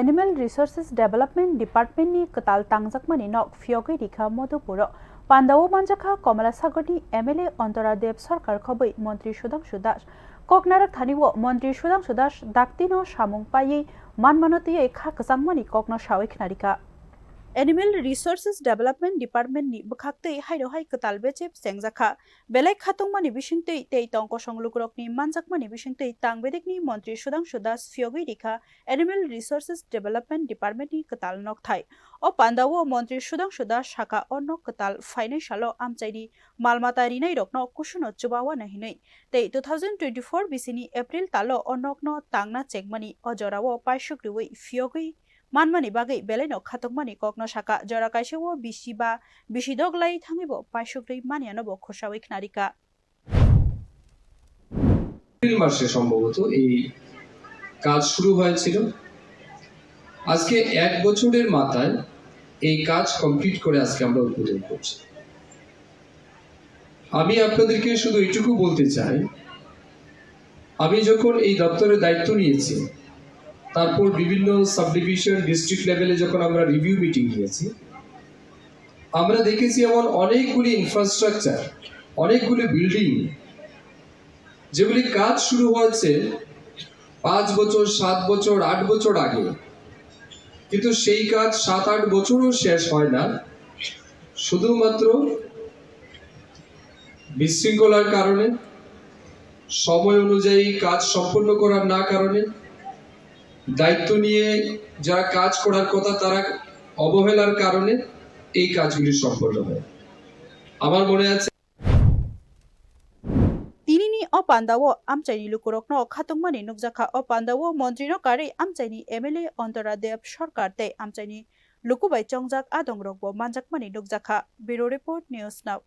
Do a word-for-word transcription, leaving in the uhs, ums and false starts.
Animal Resources Development Department ni kwtal tangjakmani nok phiyogwi rikha Madhupuro. Pandao manjakha Komala Sagor ni M L A Antaradeb Sarkar khobwi Montri Sudhangshu Das. Kok narak thani o Montri Sudhangshu Das daktino samung paiwi manmano twiwi kha kwchangmani kokno sawi khnarikha. Animal Resources Development Department ni bwkhaktwi haino hai kwtal bechep chengjakha. Belai khatungmani bisingtwi tei tong kosong lukurokni manjakmani bisingtwi tang bedekni Montri Sudhangshu Das phiyogwi rikha Animal Resources Development Department ni kwtal nokthai. O pandao Montri Sudhangshu Das saka o nok kwtal phainai salo amchaini malmata rinairokno kusuno chubawana hinwi tei two thousand twenty-four bisini April talo o nokno tangna chengmani o jorao paisuk riwi phiyogwi manmani bagwi belaino khatungmani kokno saka. Jora kaisa o bisi ba bisi dok lai thangwibo paisuk rwi maniano bo khursawi khnarikha. April মাসে সম্ভবত এই কাজ শুরু হয়েছিল। আজকে এক বছরের মাথায় এই কাজ কমপ্লিট করে আজকে আমরা উদ্বোধন করছি। আমি আপনাদেরকে শুধু এইটুকু বলতে চাই, আমি যখন এই দপ্তরের দায়িত্ব নিয়েছি, তারপর বিভিন্ন সাব ডিভিশন, ডিস্ট্রিক্ট লেভেলে যখন আমরা রিভিউ মিটিং নিয়েছি, আমরা দেখেছি এমন অনেকগুলি ইনফ্রাস্ট্রাকচার, অনেকগুলি বিল্ডিং, যেগুলি কাজ শুরু হয়েছে পাঁচ বছর, সাত বছর, আট বছর আগে, কিন্তু সেই কাজ সাত আট বছরও শেষ হয় না, শুধুমাত্র বিশৃঙ্খলার কারণে, সময় অনুযায়ী কাজ সম্পন্ন করার না কারণে, দায়িত্ব নিয়ে যারা কাজ করার কথা তারা অবহেলার কারণে এই কাজগুলি সম্পন্ন হয়। আমার মনে আছে Tinini o pandao amchaini lukurokno khatungmani nukjakha. O pandao montrino karwi amchaini M L A Antaradeb Sarkar tei amchaini luku bai chongjak adongrokbo manjakmani nukjakha. Bureau Report, News Now.